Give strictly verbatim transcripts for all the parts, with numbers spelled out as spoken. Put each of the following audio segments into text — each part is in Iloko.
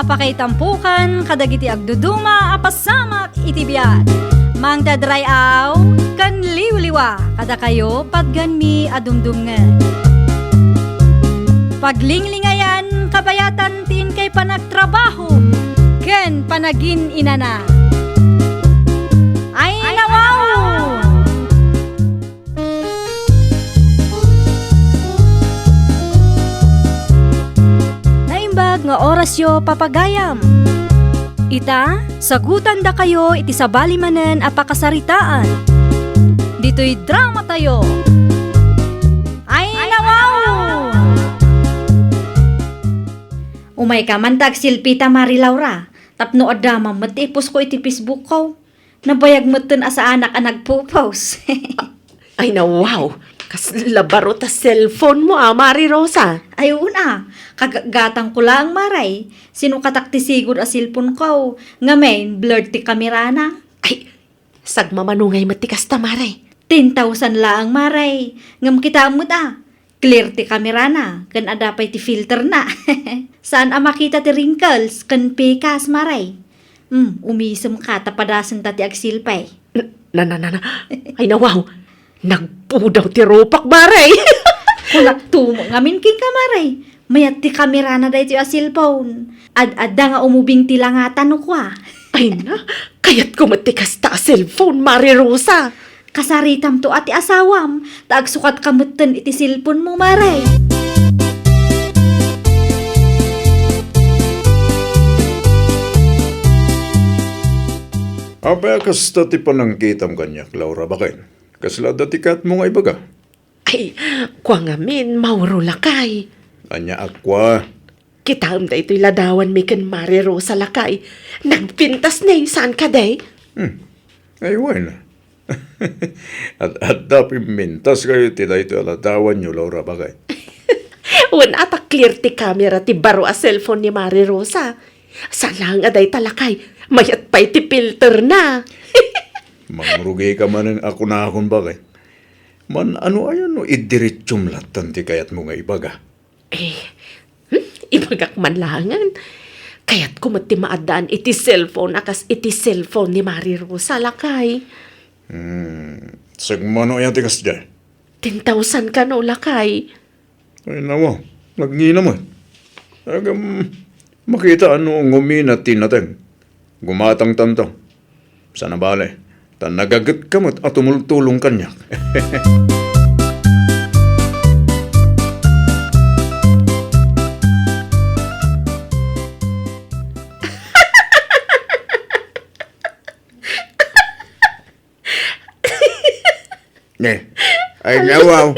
Pakaitampokan kadagiti agduduma a pasamak iti biag. Mangted ray-aw ken liwliwa kadakayo patganmi a dumdumngeg. Paglinglingayan kabayatan ti inkay panagtrabaho ken panagin-inana. Ay, nawaw! Naimbag nga orasyo, papagayam. Ita, sagutandakayo iti sabali manen a pakasaritaan. Ditoy dramatayo. Ay, nawaw! Umayka man ta agselfie ta, Mari Laura, tapno adda man met ti ipost ko iti Facebook ko. Nabayag metten a saanak a nagpo-post. Ay, nawaw! Kasla baro ta cellphone mo, a, Mari Rosa. Ay, una, kagatgatang ko laeng, Mari. Sinukatak ti sigud a cellphone ko. Ngamin, blurred ti kamerana. Ay, sagmamano ngay met ti kasta, Mari. Ten thousand laeng, Mari. Ngem kitaem met, a. Clear ti kamerana, ken adda pay ti filterna. Saan a makita ti wrinkles ken pekas, Mari. Hmm, umisemka ta padasenta ti agselfie. Na, na, na, na. Ay, nawaw. Nagpudaw ti rupak, Mari. Kunakto met ngamin kenka, Mari. Mayat ti kamerana daytoy a cellphone. Ad-adda nga umubing ti langatan no kua. Ay na, kayatko met ti kasta a cellphone, Mari Rosa. Kasaritamto a ti asawam, ta agsukatka metten iti cellphone mo, Mari. Apay a kasta ti panangkitam kaniak, Laura, baket? Kasla adda ti kayatmo nga ibaga? Ay, kua ngamin, Mauro, lakay. Ania a kua? Kitaem daytoy ladawanmi ken Mari Rosa, lakay. Nagpintas ne, saan kadi? Hmm. Ay, wen. Ad-adda pimmintaskayo iti daytoy a ladawanyo, Laura, baket? Wen, a ta clear ti camera ti baro a cellphone ni Mari Rosa. Saan laeng a dayta, lakay. Mayat pay ti filterna. Mangrugika manen a kunakon, baket. Man-ano aya no idiretsum lattan ti kayatmo nga ibaga? Eh, hmm? Ibagak man laengen. Kayatko met ti maaddaan iti cellphone a kas iti cellphone ni Mari Rosa, lakay. Hmm, sagmano aya ti kasdiay? Ten thousand kano, lakay. Ay, nawa, nagngina met. Agam, makita a no ngumina ti nateng. Gumatangtanto. Saan a bale, ta nagagetka met a tumultulong kaniak. Ne. Ay, nawaw.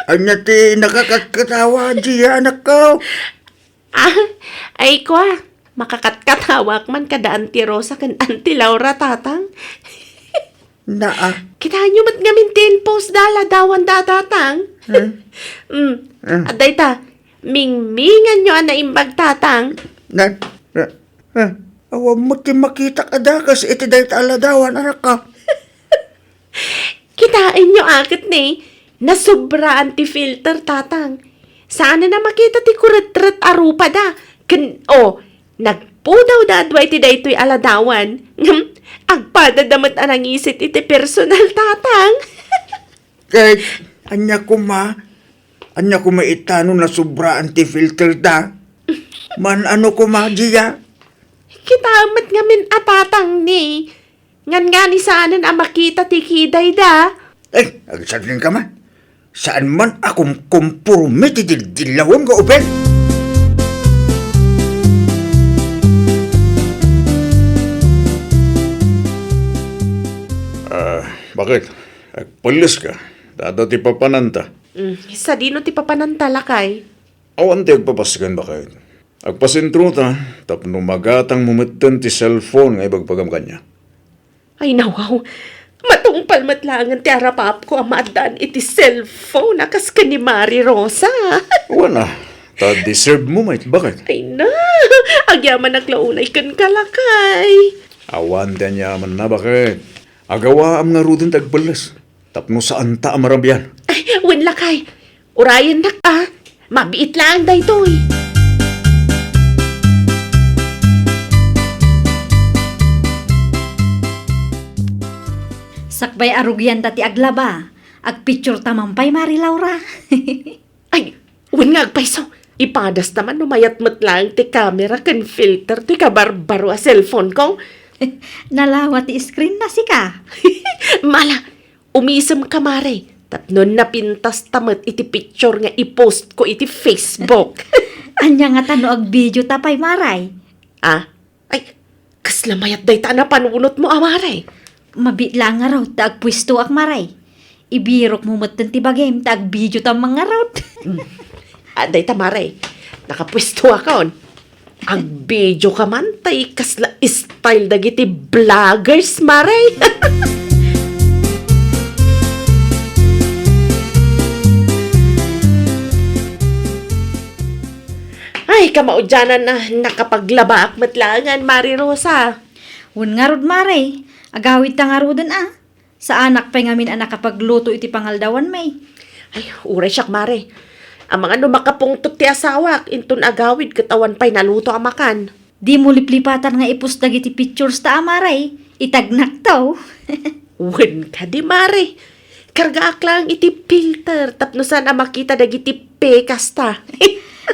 Ania ti nakakatkatawa, Gia, anakko? Ah, ay, kua, makakatkatawak man kada Auntie Rosa ken Auntie Laura, Tatang. Naa. Kitaenyo met ngamin ti in-post da a ladawanda, Tatang. Hmm? Mm. Hmm. Adda ita, mingminganyo a naimbag, Tatang. Na, na, na, awan met ti makitak a dakas iti dayta a ladawan, anakko. Kitaenyo a ket ne, nasubraan ti filter, Tatang. Saanen a makita ti kuretret a rupada. Ken, o, nagpudawda a dua iti daytoy a ladawan. Ngem, agpadada met a nangisit iti personal, Tatang. Ket, ania koma? Ania koma ita no nasubraan ti filter da? Man-ano koma, Gia? Kitaem met ngamin a, Tatang, ne. Ngangani saanen a makita ti kidayda. Eh, agsadengka man. Saan man a kumkumporme ti dildillawem nga ubing? Ah, baket? Agpelleska. Dada ti papananta. Mm, sadino ti papananta, lakay? Awan ti agpapasken, baket. Agpasentrota tapno magatangmo metten ti cellphone nga ibagbagam kaniak. Ay, nawaw. Matungpal met laengen ti arapapko a maaddaan iti cellphone a kas ken ni Mari Rosa. Wen a, ta deserve mo met, baket? Ay na, agyamanak la unay kenka, lakay. Awan ti aniamanna, baket? Agawaam ngaruden ti agpelles. Tapno saanta a marabian. Ay, wen, lakay. Urayennak a. Mabiit laeng daytoy. Sakbay a rugianta ti aglaba, agpicture ta man pay, Mari Laura. Ay, wen nga agpayso. Ipadasta man no mayat met laeng ti camera ken filter ti kabarbaro a cellphone ko. Nalawa ti screen na sika. Mala, umisemka, Mare, tapno napintas ta met iti picture nga i-post ko iti Facebook. Ania ngata no agvideo ta pay, Mare? Ah, ay, kasla mayat dayta a napanunotmo a, Mare? Mabiit laeng ngarud ta agpuestoak, Mare. Ibirokmo metten ti bagim ta agvideo ta man ngarud. Mm. Ah, dayta, Mare. Nakapuestoakon. Agvideoka man, tay kasla style dagiti vloggers, Mare. Ay, kamaudianan a nakapaglabaak met laengen, Mari Rosa. Wen ngarud, Mare, agawidta ngaruden a. Saanak pay ngamin a nakapagluto iti pangaldawanmi. Ay, uray siak, Mare. Amangan no makapungtot ti asawak, inton agawid ket awan pay naluto a makan. Dimo liplipatan nga i-post dagiti pictures ta a, Mare. Itagnak to. Wen kadi, Mare. Kargaak laeng iti filter tapno saan a makita dagiti pekas ta.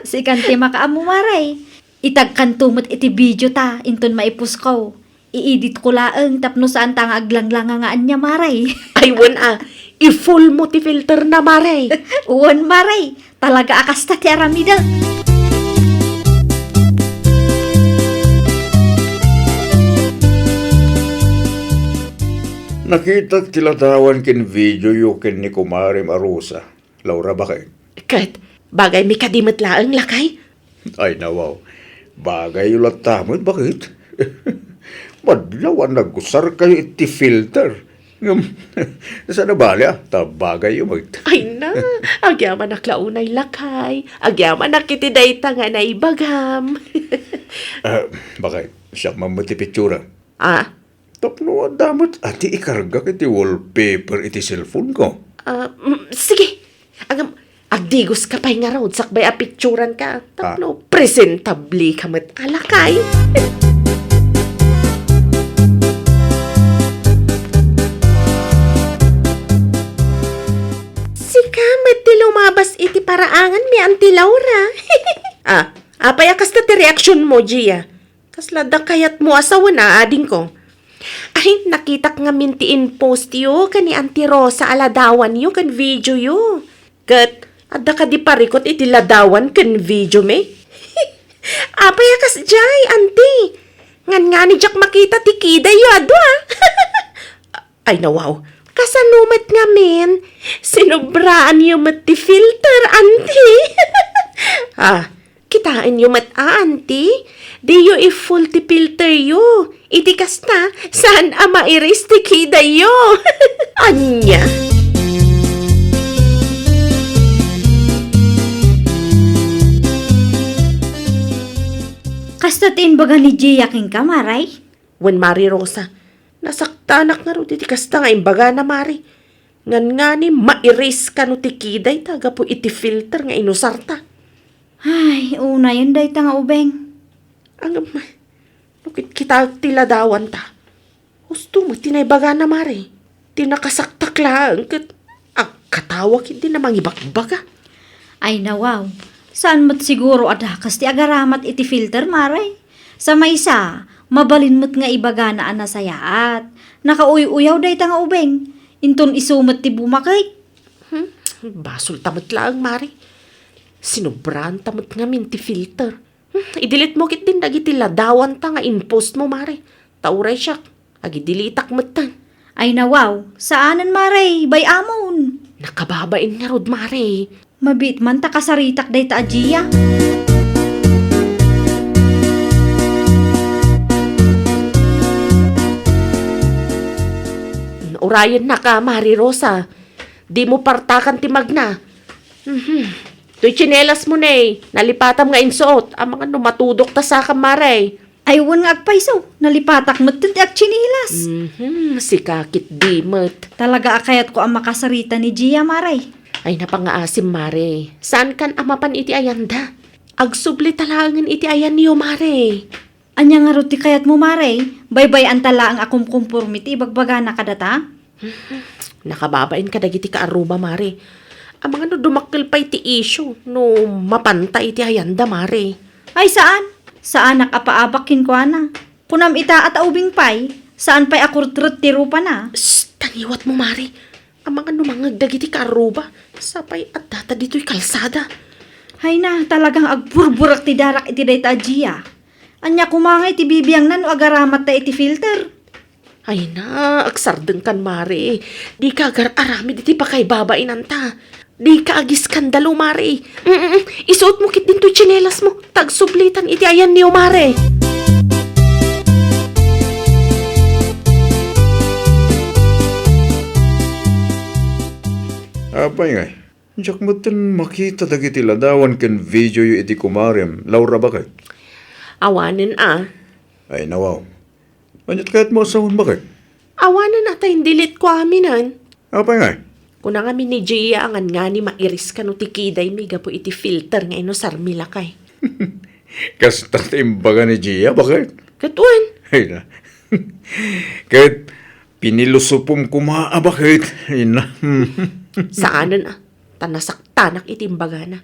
Sikan ti makaammo, Mare. Itagkanto met iti video ta, inton maipost ko. I-edit ko laeng tapno saan ta nga aglanglanga nga ania, Mare. Ay, wen a, i-full mo ti filter na, Mare. Wen, Mare. Talaga a kasta ti aramidek. Nakitak ti ladawan ken video yo ken ni kumarem a Rosa. Laura, baket. Ket, bagaymi kadi met laeng, lakay? Ay, nawaw. Bagayyo latta met, baket. Madlaw a nagusarkayo iti filter. Ngem, saan a bale, ah, ta bagayyo met. Ay na, agyamanak la unay, lakay. Agyamanak iti dayta nga naibagam. Ah, baket, siak man met ti pitsura. Ah? Tapno adda met a ti ikargak iti wallpaper iti cellphone ko. Ah, mm, sige. Agam, agdigoska pay ngarud sakbay a picturanka. Tapno presentable ka met a lakay. Sika met ti lumabas iti paraanganmi, Auntie Laura. Ah, apay a kasta ti reaksionmo, Gia? Kasla adda kayatmo a sawen a, adingko? Ay, nakitak ngamin ti in-post yo ken ni Auntie Rosa a ladawan yo ken video yo. Ket adda kadi parikut iti ladawan ken video mi? Apay a kasdiay, Auntie? Ngan-ngani diak makita ti kiday yo a dua. Ay, nawaw. Kasano met ngamin? Sinobraan yo met ti filter, Auntie. Ah, kitaen yo met, ah, Auntie? Di yo i-full ti filter yo. Iti kasta, saan a mairis ti kiday yo. Ania? Kasta ti imbaga ni Gia kenka, Mare? Wen, Mari Rosa, nasaktanak ngarud iti kasta nga imbagana, Mari. Ngan-ngani, mairis kano ti kiday ta gapu iti filter nga inusarta. Ay, unayen dayta nga ubing. Ngem, no kitkitaek ti ladawanta, husto met ti naibagana, Mari. Ti nakasaktak laeng ket agkatawa ketdi a mangibagbaga. Ay, nawaw. Saan met siguro a dakes ti agaramat iti filter, Mare? Sa maysa, mabalin met nga ibagana a nasayaat. Nakauy-uyaw dayta nga ubing. Inton isu met ti bumakek. Hmm, basolta met laeng, Mare. Sinobraanta met ngamin ti filter. Hmm, i-delete mo ketdin dagiti ladawanta nga in-post mo, Mare. Ta uray siak, agi-deleteak metten. Ay, nawaw, saanen, Mare, bay-amon. Nakababain ngarud, Mare. Mabiit man ta kasaritak dayta a Gia. Urayennaka, Mari Rosa. Dimo partakan ti magna. Mhm. Toy tsinelas mo ne, nalipatam nga insuot. Amangan no matudok ta sakam, Mare. Ay, wen nga agpayso, nalipatak metten ti agtsinelas. Mhm, sika ketdi met. Talaga a kayatko a makasarita ni Gia, Mare. Ay, napangaasim, Mare. Saankan a mapan iti ayanda. Agsubli ta laengen iti ayanyo, Mare. Ania ngarud ti kayatmo, Mare? Baybay-anta laeng a kumkumpormi ti ibagbagana kadata? Nakababain kadagiti kaarruba, Mare. Amangan no dumakkel pay ti issue no mapanta iti ayanda, Mare. Ay, saan. Saanak a paabak kenkuana. Kunam ita a taubing pay, saan pay a kurtrut ti rupana. Shh! Taniwat mo, Mare. Amangan no mangngeg dagiti kaarruba, sapay addata ditoy kalsada. Hayna, talagang agburburak ti darak iti dayta a Gia. Ania koma ngay ti bibiangna no agaramatta iti filter? Ay na, agsardengkan, Mare. Dika agar-aramid iti pakaibabainanta. Dika agiskandalo, Mare. Mm, mm, mm. Isuot mo ketdin toy tsinelas mo. Ta agsublitan iti ayanyo, Mare. Apay ngay? Diak metten makita dagiti ladawan ken videoyo iti kumarem, Laura, baket. Awanen a. Ay, nawaw. Aniat kayat mo a sawen, baket? Awanen a ta indelete ko aminen. Apay ngay? Kuna ngamin ni Gia a ngan ngani mairis kano ti kidaymi gapu iti filter nga inusarmi lakay. Kasta ti imbaga ni Gia, baket? Ket wen. Ay na. Ket pinilusupom koma a baket. Ay na. Saanen a. Ta nasaktanak iti imbagana.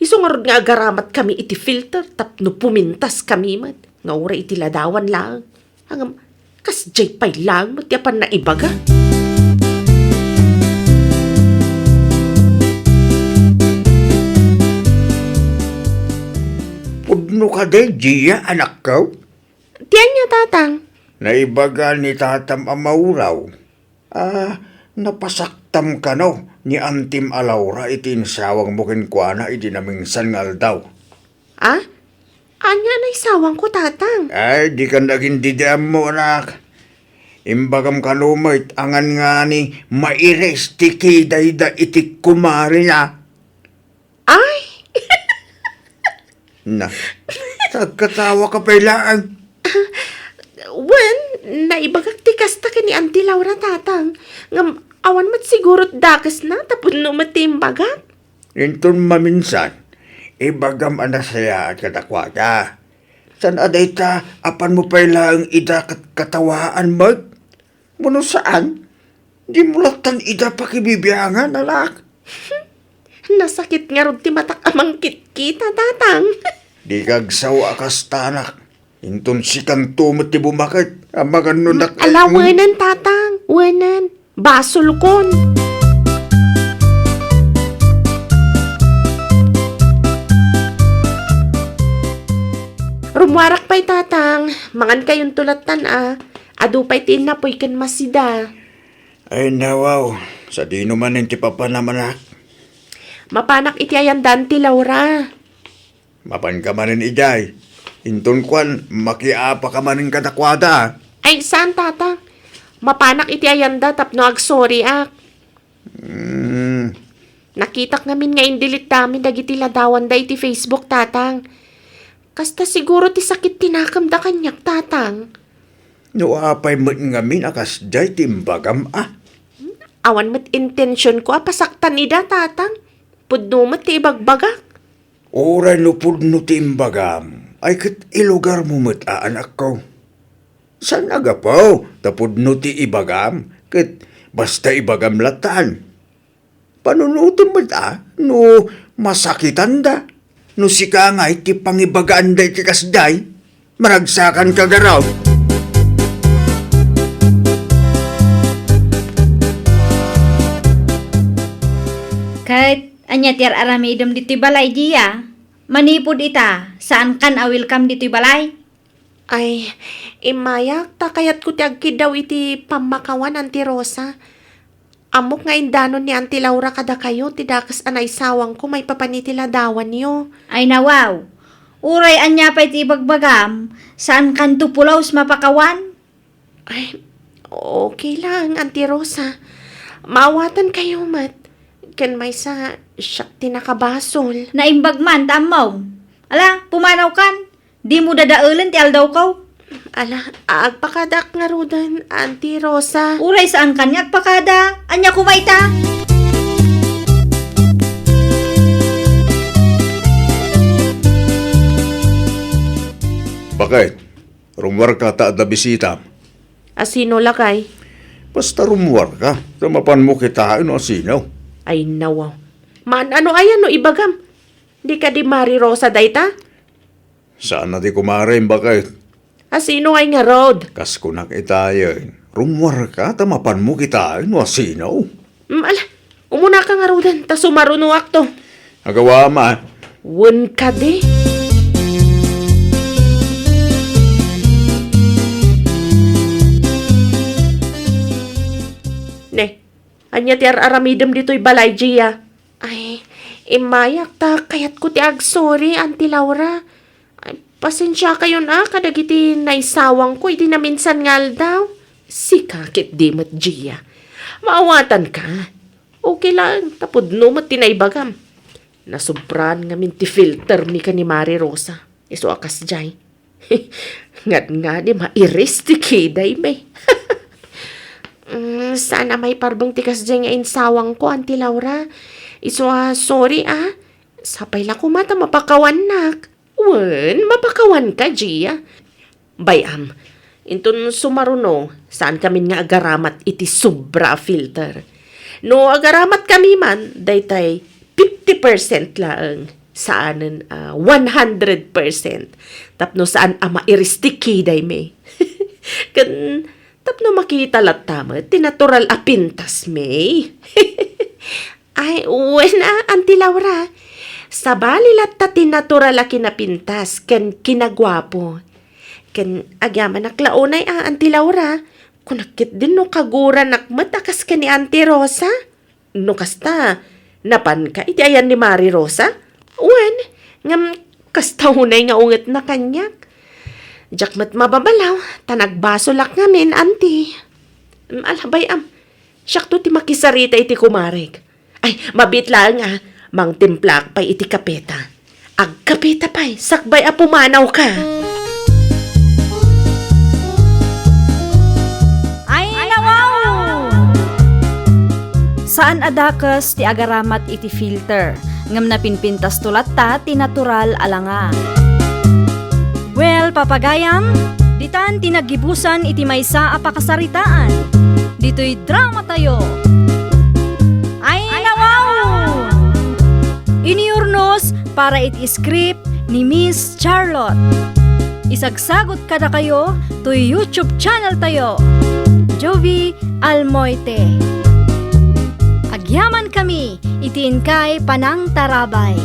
Isu ngarud nga agaramat kami iti filter tapno pumintas kami met, nga uray iti ladawan laeng. Ngem, kasdiay pay laeng met ti apan naibaga. Pudno kadi, Gia, anakko? Ti ania, Tatang? Naibaga ni Tatam a Mauraw. Ah, napasaktam kano ni Antim a Laura iti insawangmo kenkuana idi namingsan nga aldaw? Ah? Ania a naisawangko, Tatang? Ay, dikan agin-didiammo, anak. Imbagam kano met a ngan ngani mairis ti kidayda iti kumarena. Ay! Na, agkatawa ka pay laeng. Wen, naibagak ti kasta ken ni Auntie Laura, Tatang. Ngem awan met siguro ti dakesna, ta pudno met ti imbagak. Inton maminsan, ibagam a nasayaat kadakuada. Saan a dayta, apanmo pay laeng ida ket katawaan met? Mano saan, dimo lattan ida pakibibiangan, anak. Nasakit ngarud ti matak a mangkitkita, Tatang. Dika agsaw a kasta, anak. Inton sikanto met ti bumaket, amangan no nak- Ala, wenen, Tatang. Wenen. Basolkon. Rummuarak pay, Tatang. Mangankayonto lattan a. Adu pay ti innapuy ken masida. Ay, nawaw. Sadino manen ti papanam, anak? Mapanak iti ayandan ti Laura. Mapanka manen idiay. Inton kuan, makiapaka manen kadakuada. Ay, saan, Tatang. Mapanak iti ayanda tapno agsoriak. Hmm. Nakitak ngamin nga indelete da amin dagiti ladawanda iti Facebook, Tatang. Kasta siguro ti sakit ti nakemda kaniak, Tatang. No apay met ngamin a kasdiay ti imbagam, a? Awan met intensionko a pasaktan ida, Tatang. Pudno met ti ibagbagak. Uray no pudno ti imbagam, ay ket ilugarmo met a, anakko. Saan a gapu ta pudno ti ibagam, ket basta ibagam lattan. Panunotem met a no masakitanda, no sika ngay ti pangibagaanda iti kasdiay. Maragsakanka, garud. Ket ania ti ar-aramidem ditoy balay, Gia? Manipud ita, saankan a welcome ditoy balay? Ay, immayak, ta kayatko ti agkiddaw iti pammakawan, Auntie Rosa. Ammok nga indanon ni Auntie Laura kadakayo ti dakes a naisawangko maipapan iti ladawanyo. Ay, nawaw. Uray ania pay ti ibagbagam, saankanto pulos mapakawan? Ay, okay lang, Auntie Rosa. Maawatankayo met. Ken maysa, siak ti nakabasol. Naimbag man ta ammom. Ala, pumanawkan. Dimo dadaelen ti aldawko. Ala, agpakadaak ngaruden, Auntie Rosa. Uray saankan nga agpakada. Ania koma ita? Bakit? Rummuarka ta adda bisita. A sino, lakay? Basta rummuarka, ta mapanmo kitaen no asino. Ay, nawaw. Maan-ano aya no ibagam? Di kadi Mari Rosa dayta? Saan a ti kumare imbakek. Asino ngay ngarud? Kas kunak itayen, rummuarka ta mapanmo kitaen no asino. Mm, ala, umunaka ngaruden, ta sumarunoakto. Agawam a. Wen kadi? Ne, ania ti ar-aramidem ditoy balay, Gia? Ay, immayak ta kayatko ti agsorry, Auntie Laura. Ay, pasensiakayon a kadagiti naisawangko idi naminsan nga aldaw. Sika ketdi met, Gia. Maawatanka. Okay laeng, ta pudno met ti naibagam. Nasobraan ngamin ti filtermi ken ni Mari Rosa. Isu a kasdiay. Ngad-ngani mairis ti kidaymi. Mm, saan a maiparbeng ti kasdiay nga insawangko, Auntie Laura. Isu a, sorry a. Sapay la koma ta mapakawannak. Wen, mapakawanka, Gia. Bay-am, inton sumaruno, saankamin nga agaramat iti sobra a filter. No agaramat kami man, daytay fifty percent laeng, saanen a one hundred percent. Tapno saan a mairis ti kidaymi. Ken tapno makita latta met ti natural a pintasmi. Ay, wen a, Auntie Laura. Sabali latta ti natural a kinapintas ken kinaguapo. Ken agyamanak la unay a, Auntie Laura, kunak ketdin no kaguranak met a kas ken ni Auntie Rosa. No kasta, napanka iti ayan ni Mari Rosa? Wen, ngem kasta unay nga ungetna kaniak. Diak met mababalaw, ta nagbasolak ngamin, Auntie. Mm, ala, bay-am. Siakto ti makisarita iti kumarek. Ay, mabiit laeng a, mangtimplaak pay iti kapeta. Agkapeta pay, sakbay a pumanawka. Ay, nawaw! Saan a dakes ti agaramat iti filter, ngem napinpintasto latta ti natural a langa. Well, papagayam, ditan ti naggibusan iti maysa a pakasaritaan. Ditoy dramatayo. Ay, nawaw! Inurnos para iti script ni Miss Charlotte. Isagsagut kadakayo toy YouTube channel tayo, Jovie Almoite. Agyamankami iti inkay panangtarabay.